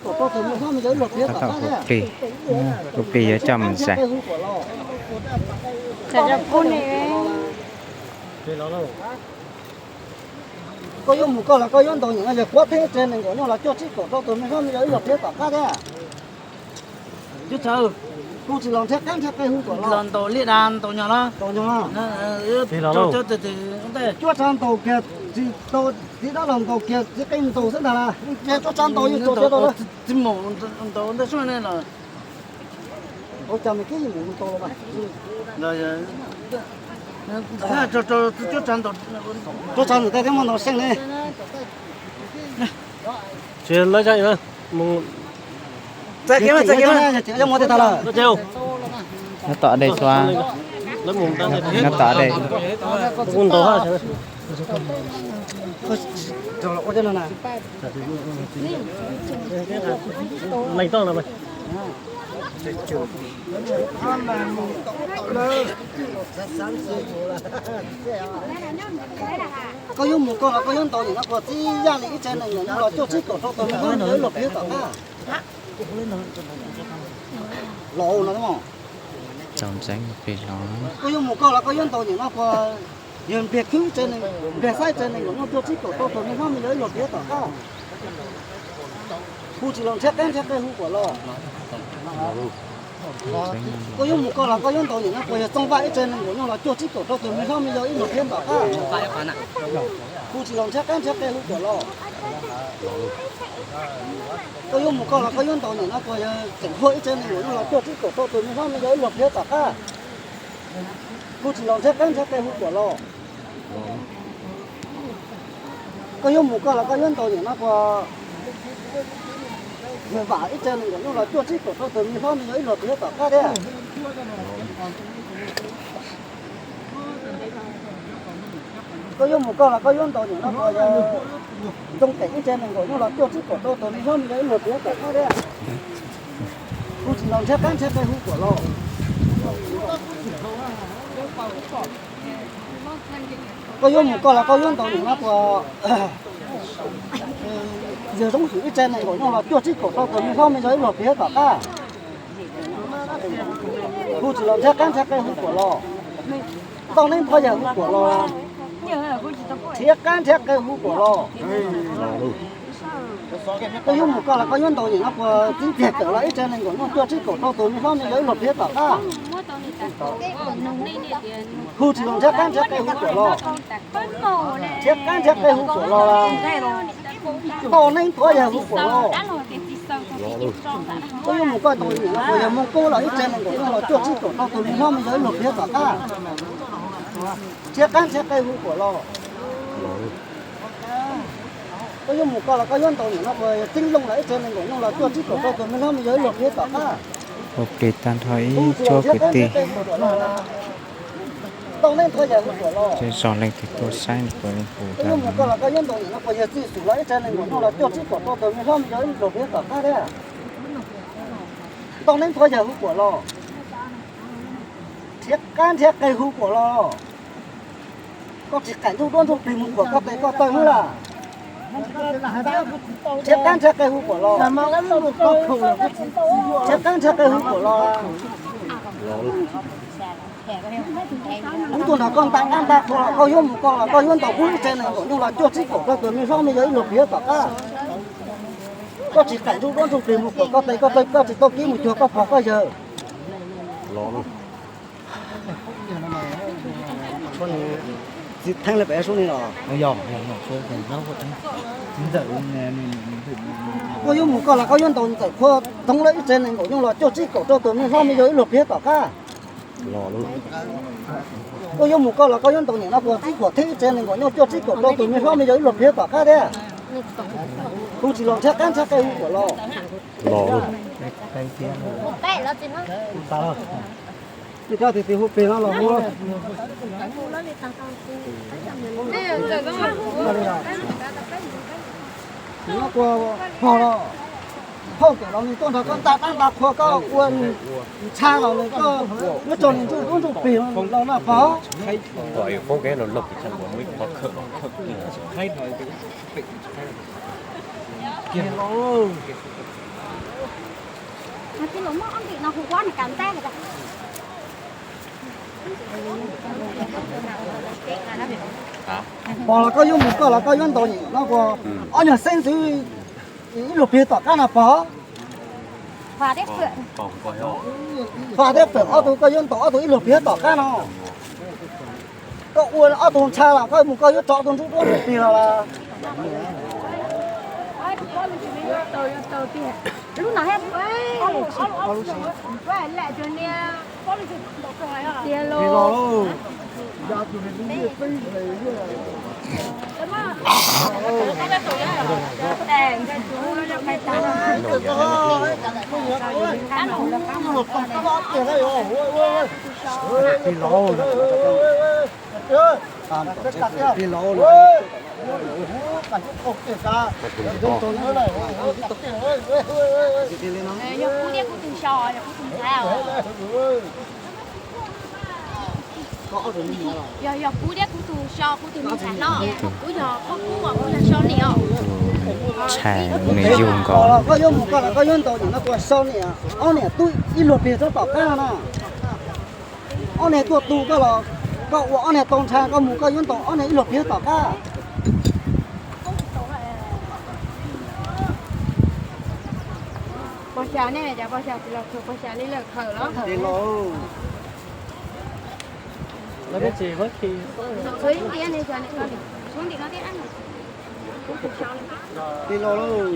Tab tom hu plig, hu plig yuav coj mus zais. Koj yuav mus koj los koj yuav ntaus nyiam no yog kuav theeb tsev nees nkaum nyuj los cuaj tsib kaum rau tus me hlob me yau ib los pliag tom qab thiab. Kuv tsis los nrhiav qab nrhiav qe hu kom los ntaus liaj da ntaus nyog los. Cuab tsav ntaus kiag tsis tau, txiv dab los ntaus kiag txiv qeej ntaus xwb ntag las. Cuab tsav ntaus yeej tau tiav tau lawm. Txiv mus ntaus ntawm sub ne los. Ua cas me kib yeej mus tau los mas. Cuab tsav ntaus, cuab tsav ntaus tej thiab muaj ntaus seej ne. Tsis lawv zaj mus. Txais kev mas, txais kev mas. Nyob tom dej xwb. Nyob tom dej. Koj yuav mus koj los koj yuav ntaus nyiam no puas txib yaj li ib tsev nees nkaum nyuj los cuaj tsib kaum rau tus me hlob me yau ib los pliag tom qab. Los no. Txaus ntxeev plig los. Koj yuav mus koj los koj yuav ntaus nyiam no puas yog npliag khwb ib tsev nees, npliag xab ib tsev nees nkaum nyuj cuaj tsib kaum rau tus me hlob me yau ib los pliag tom qab. Kuv tsis los nrhiav qab nrhiav qe hu kom los. Koj yuav mus koj los koj yuav ntaus nyiam no puas yog txooj vaj ib tsev nees nkaum nyuj los cuaj tsib kaum rau tus me hlob me yau ib los pliag tom qab. Kuv tsis los nrhiav qab nrhiav qe hu kom los. Koj yuav mus koj los koj yuav ntaus nyiam no puas yog tseem huaj ib tsev nees nkaum nyuj los cuaj tsib kaum rau tus me hlob me yau ib los pliag tom qab. Kuv tsis los nrhiav qab nrhiav qe hu kom los. Koj yuav mus koj los koj yuav ntaus nyiam no puas yog vam ib tsev nees nkaum nyuj los cuaj tsib kaum rau tus me hlob me yau ib los pliag tom qab thiab. Koj yuav mus koj los koj yuav ntaus nyiam no puas yog ntxoo keem ib tsev nees nkaum nyuj los cuaj tsib kaum rau tus me hlob me yau ib los pliag tom qab thiab. Kuv tsis los nrhiav qab nrhiav qe hu kom los. Koj yuav mus koj los koj yuav ntaus nyiam no puas yog zoo xwm ib tsev nees nkaum nyuj los cuaj tsib kaum rau tus me hlob me yau ib los pliag tom qab. Kuv tsis los nrhiav qab nrhiav qe hu kom los. Tau neeb thov yawg hu kom los. Nrhiav qab nrhiav qe hu kom los. Koj yuav mus koj los koj yuav ntaus nyiam no puas txib tiag kawm los ib tsev nees nkaum nyuj cuaj tsib kaum rau tus me hlob me yau ib los pliag tom qab. Kuv tsis los nrhiav qab nrhiav qe hu kom los. Nrhiav qab nrhiav qe hu kom los. Tau neeb thov yawg hu kom los. Koj yuav mus koj ntaus nyiam no puas yog moo kub los ib tsev nees nkaum nyuj los cuaj tsib kaum rau tus me hlob me yau ib los pliag tom qab. Nrhiav qab nrhiav qe hu kom los. Koj yuav mus koj los koj yuav ntaus nyiam no puas yog txib looj los ib tsev nees nkaum nyuj los cuaj tsib kaum rau tus me hlob me yau ib los pliag tom qab. Hu plig tag nrho ib tsoom kwv tij. Tau neeb thov yawg hu kom los. Zej zog leej twg tuaj saib puas hu tag nrho. Koj yuav mus koj los koj yuav ntaus nyiam no puas yog txij xwm los ib tsev nees nkaum nyuj los cuaj tsib kaum rau tus me hlob me yau ib los pliag tom qab thiab. Tau neeb thov yawg hu kom los. Nrhiav qab nrhiav qe hu kom los. Koj tsis qaim ntuj duab ntuj plig mus khuam koj tes koj taw hwb las. Nrhiav qab nrhiav qe hu kom los. Nrhiav qab nrhiav qe hu kom los. Kuv tuaj nrog koj nta qab nta qhua los koj yuav mus koj los koj yuav ntaus kuv ib tsev nees nkaum nyuj los cuaj tsib kaum rau tus me hlob me yau ib los pliag tom qab. Koj tsis qaim ntuj duab ntuj plig mus khuam koj tes koj taw koj tsis tau kev mus cuag koj pog koj yawg. Txiv theeb lawv pem sub ni los? Koj yuav mus koj los koj yuav ntaus ntxawm qhua txoov lawv ib tsev nees nkaum nyuj los cuaj tsib kaum rau tus me hlob me yau ib los pliag tom qab. Koj yuav mus koj los koj yuav ntaus nyiam no puas txib khuam theeb ib tsev nees nkaum nyuj cuaj tsib kaum rau tus me hlob me yau ib los pliag tom qab thiab. Kuv tsis los nrhiav qab nrhiav qe hu kom los. Los. Cov tias hu plig no los hu. Nws no kua pog los, phauj kawm los nws tuaj nrog koj nta qab nta qhua koj ua nws ntsha los nws koj yuav tso nws ntuj duab ntuj plig los no pog. Kiag los. Pog los koj yuav mus koj los koj yuav ntaus nyem no kuas ob nyuag xeeb ntxwv ib luag pliag tom qab no pog. Faj thiab Fawm ob tug koj yuav ntaus ob tug ib luag pliag tom qab no. Koj ua ob tug ntsha los koj mus koj yuav tso tus nruab duab pliag los las. Lub no thiab. Tiag los. Yog kub thiab kuv tus so, yog kuv tus ntxhais os. Yog, yog kub thiab kuv tus so, kuv tus me ntxhais no, kuv yog poj kub, kuv yog so niam os. Tshaj nws yug nkaus. Koj yuav mus koj los koj yuav ntaus niam no kuas so niam, ob niam tub ib luag pliag rau tom qab no na. Ob niag tuaj tu koj los koj ua ob niag tau ntsha, koj mus koj yuav ntaus ob niag ib luag pliag tom qab. Pog xya ne, cas pog xya tsis los txog pog xya li lawm, khaws los. Txhob ntiav ne, xya ne, txhob ntiav no thiab. Tij laug lauj.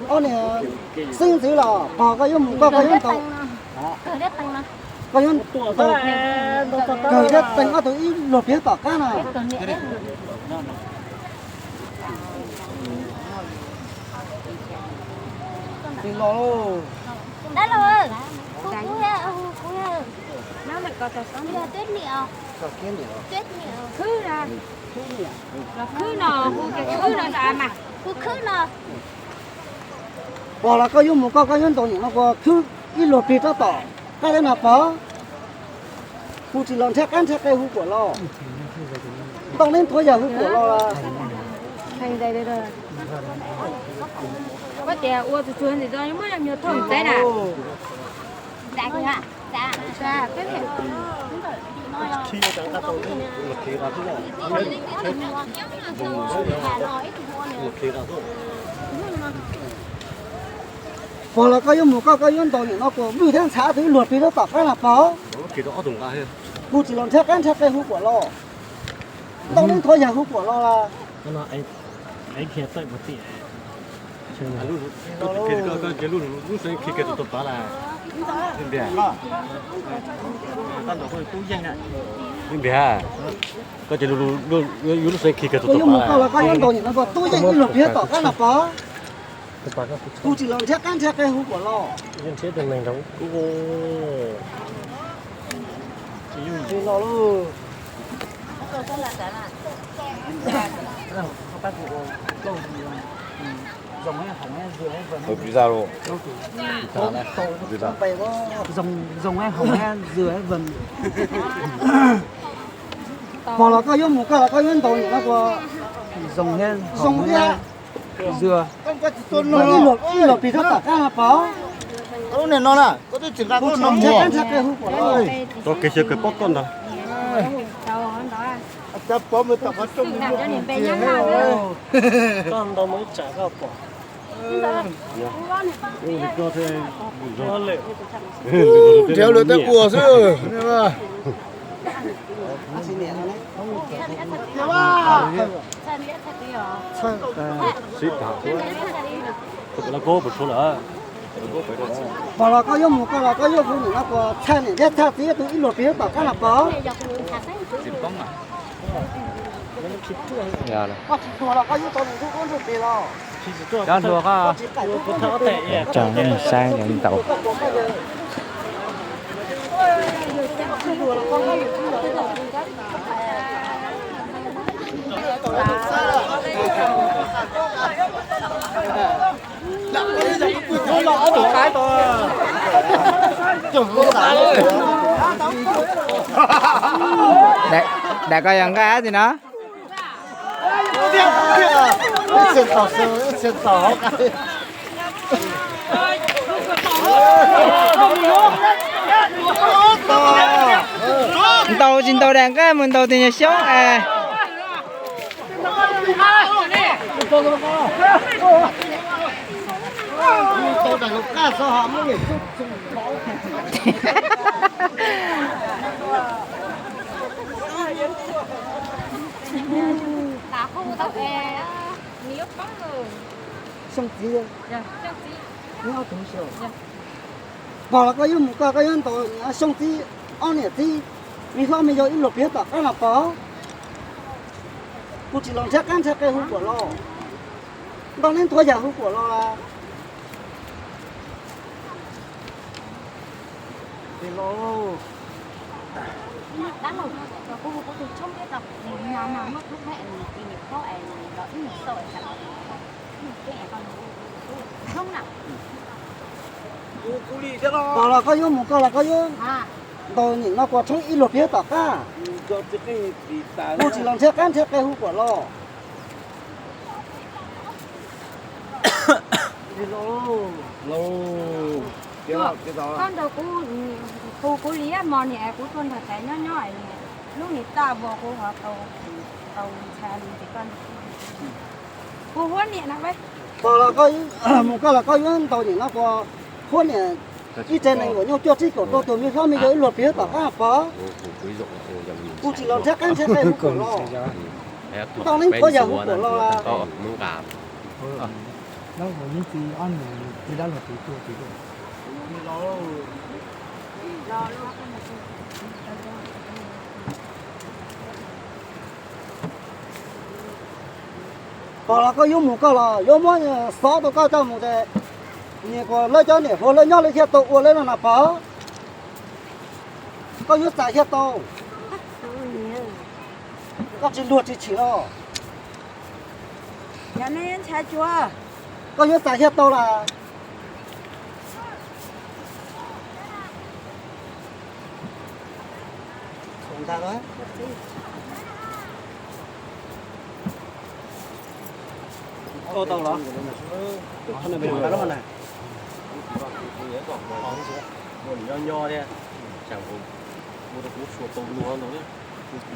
Ob niag xeeb ntxwv los pog koj yuav mus koj, koj yuav ntaus, koj yuav ntaus, kawg thiab teeg ob tug ib luag pliag tom qab no. Tij laug lauj. Dab laug, kuv, kuv, kuv yog Twb niam. Twb niam. Khwb no, kuv khwb no. Pog los koj yuav mus koj, koj yuav ntaus niam no kuas khwb ib luag pliag rau tom qab no pog. Kuv tsis los nrhiav qab nrhiav qe hu kuam los. Ntoo neb nthuav yawg hu kuam los. Koj tias ua txuag txuag ntawm no muab nyuag thauj ntxeev na. Pog los koj yuav mus koj, koj yuav ntaus niam no kuas vwj thiab ntxhais ob tug ib luag pliag rau tom qab no pog. Kuv tsis los nrhiav qab nrhiav qe hu kuam los. Ntoo neb nthuav yawg hu kuam los las. Npias, koj ces yuav lub seev khi kawg tus, yuav lub seev khi kawg tus. Koj yuav mus koj los koj yuav ntaus niam no kuas tub yeej ib luag pliag tom qab no pog. Kuv tsis los nrhiav qab nrhiav qe hu kuam los. Tij laug lauj. Pog los koj yuav mus koj los koj yuav ntaus niam no kuas zoo thiab. Ib luag pliag rau tom qab no pog. Koj lub niag no na, koj twb tsis nqa koj no mus. Tau kev xyaw kawg pob toj ntag. Koj ntau mus ib tsam koj pom. Nrhiav lawv tej ua xwb. Pog los koj yuav mus koj los koj yuav hu niam no kuas txhaj niam thiab txhaj txiv ib tug ib luag pliag tom qab no pog. Koj tsis tuag los koj yuav tau nws nruab nruab pliag los. Cov hluas koj, saib ntaus. Daim ko yog nqaij dab tsi no? Ntaus tsis ntaus daim nqaij mus ntaus tus nyuag xyoob es. Xyoo txiv, pog los koj yuav mus koj, koj yuav ntaus xyoo txiv, ob niam txiv, me hlob me yau ib luag pliag tom qab no pog. Kuv tsis los nrhiav qab nrhiav qe hu kuam los, ntaus neb nthuav yam hu kuam los. Pog los koj yuav mus koj los koj yuav ntaus nim no kuas tshoob ib luag pliag tom qab. Kuv tsis los nrhiav qab nrhiav qe hu kuam los. Koj nrog kuv, hu kuv li mos niam kuv tuaj nrog tais nyob nyob, lub niag txaj vos kuv ho tau, tau ntxhais ntsis koj, kuv huab niam na. Pog los koj mus koj los koj yuav ntaus nim no kuas huab niam ib tsev nees nkaum nyuj cuaj tsib kaum rau tus me hlob me yau ib luag pliag tom qab pog. Kuv tsis los nrhiav qab nrhiav qe hu kuam los, ntaus neb nthuav yam hu kuam los. Pog los koj yuav mus koj los yuav muab xov rau koj coj mus ces nyias kuas lawv cov niam hluas lawv nyob lawv thiaj tau ua lawv no na pog. Koj yuav txais thiaj tau. Koj tsis luag tsis chim los. Koj yuav txais thiaj tau las.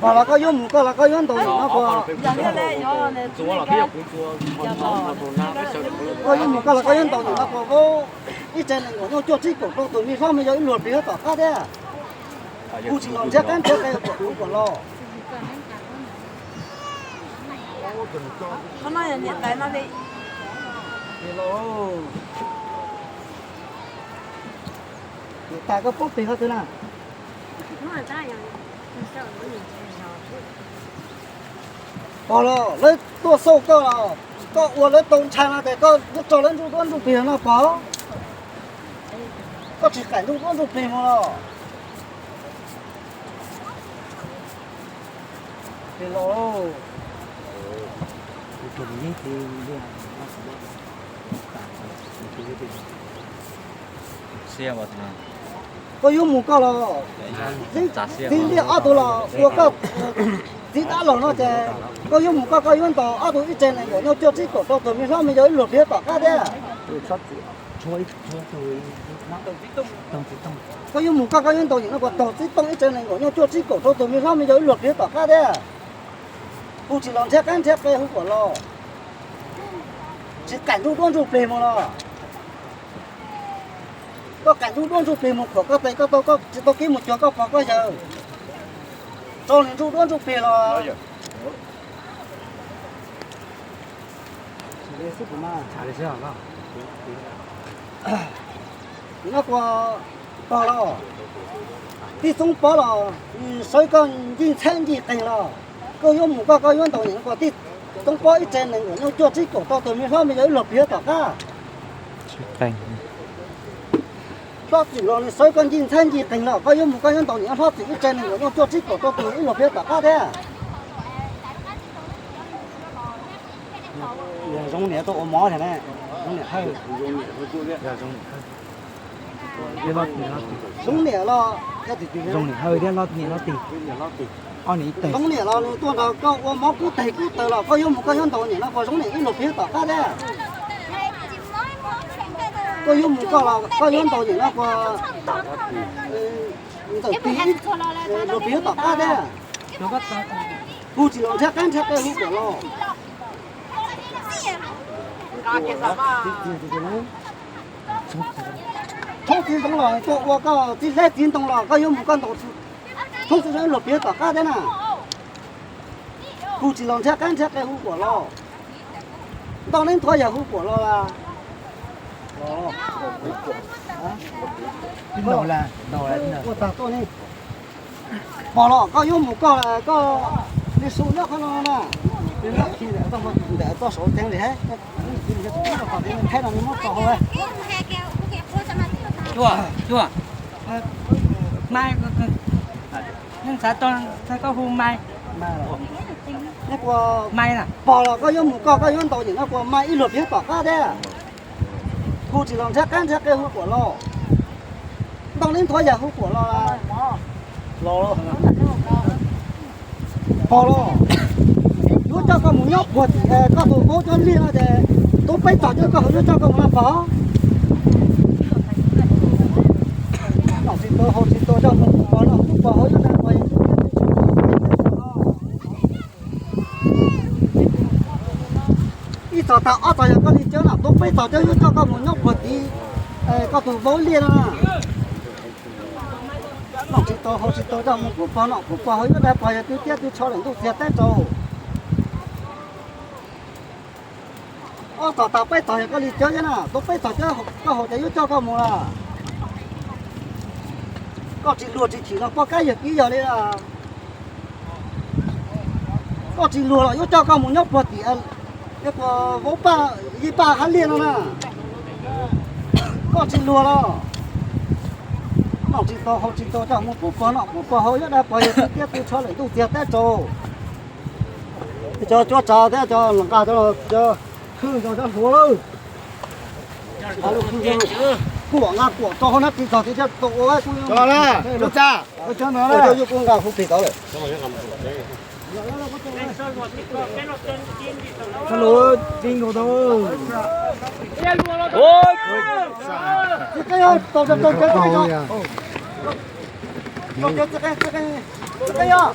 Pog los koj yuav mus koj los koj yuav ntaus nim no kuas, koj yuav mus koj los koj yuav ntaus nim no kuas vaub ib tsev nees nkaum nyuj cuaj tsib kaum rau tus me hlob me yau ib luag pliag tom qab thiab. Kuv tsis los nrhiav qab nrhiav qe kuam kuv kuam los. Niam tais koj paub pes hov twg na? Pog los lawv tuaj xauj koj los koj ua lawv tau ntshai no ces koj yuav tso lawv ntuj duab ntuj plig no pog. Koj tsis qaim ntuj duab ntuj plig mus los. Koj yuav mus koj los, txiv ntiag ob tug los ua koj txiv dab laug no ces koj yuav mus koj, koj yuav ntaus ob tug ib tsev nees nkaum nyuj cuaj tsib kaum rau tus me hlob me yau ib luag pliag tom qab thiab. Koj yuav mus koj, koj yuav ntaus nim no kuas taug txiv tooj ib tsev nees nkaum nyuj cuaj tsib kaum rau tus me hlob me yau ib luag pliag tom qab thiab. Kuv tsis los nrhiav qab nrhiav qe hu kuam los, tsis qaim ntuj duab ntuj plig mus los. Koj qaim ntuj duab ntuj plig mus khuam koj tes koj taw, koj tsis tau kev mus cuag koj pog koj yawg. Tso nws ntuj duab ntuj plig los. Nim no kuas pog los, tij Txoob Pob los nws sawv koj ncij ntxhab ncij qeeg los, koj yuav mus koj, koj yuav ntaus nim no kuas tij Txoob Pob ib tsev nees nkaum nyuj cuaj tsib kaum rau tus me hlob me yau ib luag pliag tom qab. Hlob Txwm los nws sawv koj ncij ntxhab ncij qeeg los, koj yuav mus koj yuav ntaus nim no hlob Txwm ib tsev nees nkaum nyuj cuaj tsib kaum rau tus ib luag pliag tom qab thiab. Zoo niam tuaj ua mov thiab ne. Zoo niam Hawj. Zoo niam los zoo niam Hawj thiab los niam Loj Tis. Ob niam ib teg. Zoo niam los nws tuaj nrog koj ua mov kub teg kub taws los koj yuav mus koj yuav ntaus niam no puas zoo niam ib luag piav tom qab thiab? Koj yuav mus koj los koj yuav ntaus niam no puas ntxawm tig ib luag piav tom qab thiab? Kuv tsis los nrhiav qab nrhiav qe hu puas los. Thoob txiv zoov los tuaj ua koj txiv hleb txiv ntoo los koj yuav mus koj ntaus. Thoob txiv zoov luag piav tom qab thiab na. Kuv tsis los nrhiav qab nrhiav qe hu puas los. Ntoj neb nthuav yawg hu puas los las. Pog los koj yuav mus koj koj li su nyob qhov no na. Ntawm txoj saud teeb li hab. Thaib no muab tso hauv. Mai, nej xav tau koj hu Mai. Mai, pog los koj yuav mus koj koj yuav ntaus niam no puas Mai ib luag piav tom qab thiab? Kuv tsis los nrhiav qab nrhiav qe hu puas los. Ntoj neb nthuav yawg hu puas los. Pog los, yuav coj koj mus nyob puag tim koj tus vaub cov liaj no ces tub peb tog coj koj mus, yuav coj koj mus no pog. Noj tsis tau haus tsis tau coj mus kuv pog noj kuv pog haus yuav dab pog. Ib tog tag ob tog yog koj li cawb no, tub peb tog cawb yuav coj koj mus nyob puag tim koj tus vaub liaj no. Noj tsis tau haus tsis tau coj mus kuv pog noj kuv pog haus yuav dab pog yog twb tiab twb tsho lawm ntuj txiag teb tsaus. Ob tog tag peb tog yog koj li cawb thiab na, tub peb tog cawb koj haus ces yuav coj koj mus lawm. Koj tsis luag tsis chim los poj kab yawg kib yog li. Koj tsis luag los yuav coj koj mus nyob puag tim vaub paj yij paj hab liaj no na. Koj tsis luag los. Noj tsis tau haus tsis tau coj mus kuv pog noj kuv pog haus yuav dab pog yog twb tiab twb tsho lawm ntuj txiag teb tsaus. Cov cuab tsav thiab cov nqa cov hwj cov hluav lawm. Kuam nqa kuam tso hauv nab ris txog tias cov tau ua lub txaj. Cov no yuav kuj nqa hu plig tod lawm. Txhob luag, txij nkaus tau. Txiv qeej, tau tau tau txiv qeej, txiv qeej, txiv qeej yog.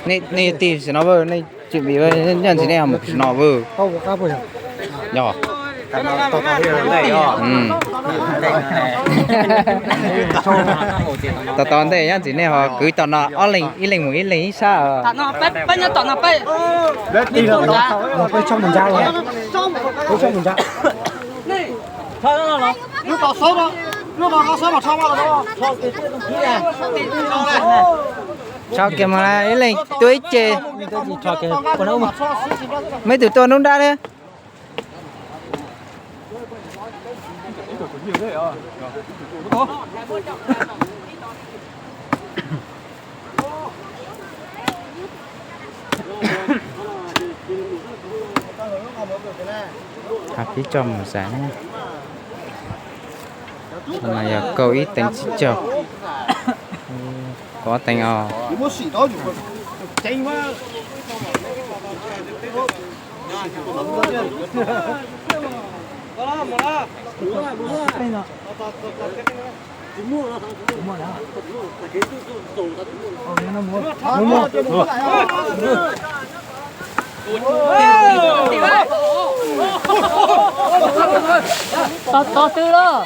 Nej, nej tig sim no, nej tsis vim nyaj ntxiv nej ho mus sim no. Yog. Tos tos ntej nyaj ntxiv nej ho kwv tom no ob leeg, ib leeg mus ib leeg ib sab. Tso kiag mus ib leeg tuaj ib ce. Muaj ib tug tuaj nruab nrab thiab. Hab pib coj mus xav na. Yog kaum ib teev tsib caug, kaum ob teev os. Tos tos twg los?